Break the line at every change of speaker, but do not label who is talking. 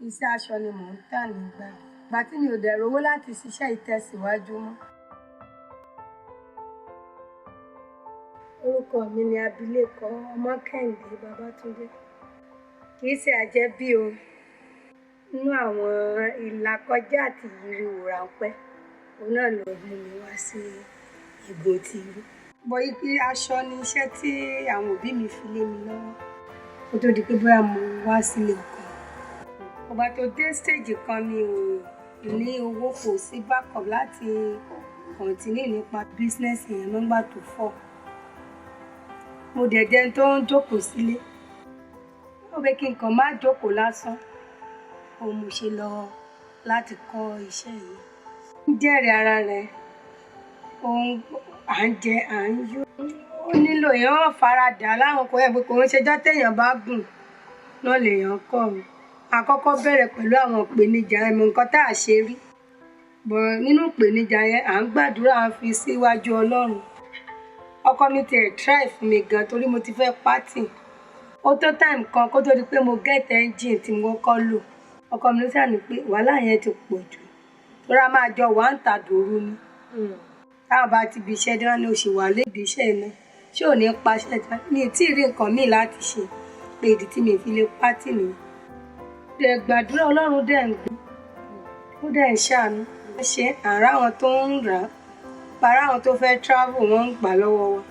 Iṣẹ́ aṣọ ni mò ń tà nígbà ìgbà tí mi ò dẹ̀ rówó láti ṣiṣẹ́ ìtẹ̀síwájú mọ́. Orúkọ mi ni abilékọ Ọmọkẹ́hìndé Babátúndé. Kì í ṣe àjẹbí o. Nínú àwọn ìlàkọjá àti ìrírí ráńpẹ́, òun náà ló mú mi wá sí ibo tí rí. Bọ̀ ipe aṣọ ni iṣẹ́ tí àwọn òbí mi fi lé mi lọ́wọ́ kó tó di pé bóyá mo wá sílé ọkọ. Ìgbà tó dé stage kan, mi ò ní owó, kò sí backup láti continue nípa business yẹn nígbà tó fọ́. Mo dẹ̀ jẹ́ ẹni tó ń jókòó sílé. Ó pé kí nǹkan má jókòó lásán. Òun mo ṣe lọ láti kọ́ iṣẹ́ yìí. Ń jẹ́rìí ara rẹ̀, òun à ń jẹ, à ń yó. Ó nílò èèyàn faradà láwọn kò yẹ pé kò ń ṣe ọjọ́ téèyàn bá gùn náà lèèyàn kọ́ o. A kọ́kọ́ bẹ̀rẹ̀ pẹ̀lú àwọn ìpèníjà ẹ̀mọ̀ nǹkan tá a ṣe rí. But nínú ìpèníjà yẹn, à ń gbàdúrà, à ń fi síwájú Ọlọ́run. Ọkọ mi ti ẹ̀ try fún mi gan torí mo ti fẹ́ pátì. Ó tó time kan kó tó di pé mo get engine tí mo kọ́kọ́ lò. Ọkọ mi ló ṣà ní pé wàhálà yẹn ti pọ̀ jù. Torí a máa jọ wà ń ta dòru ni. Táwọn bá ti ibi iṣẹ́ dé, wọ́n ní o ṣì wà lédi iṣẹ́ náà. Ṣé ò ní pa iṣẹ́ tí mi ò tí ì rí nǹkan míì láti ṣe pé ìdí tí mi fi lè pátì nìyẹn. Dẹ̀ gbàdúrà, Ọlọ́run dẹ̀ ń gbọ́. Ó dẹ̀ ń ṣàánú. Ṣé àrà àwọn tó ń rà á, pàrọ̀ àwọn tó fẹ́ travel, wọ́n ń gbà lọ́wọ́ wa.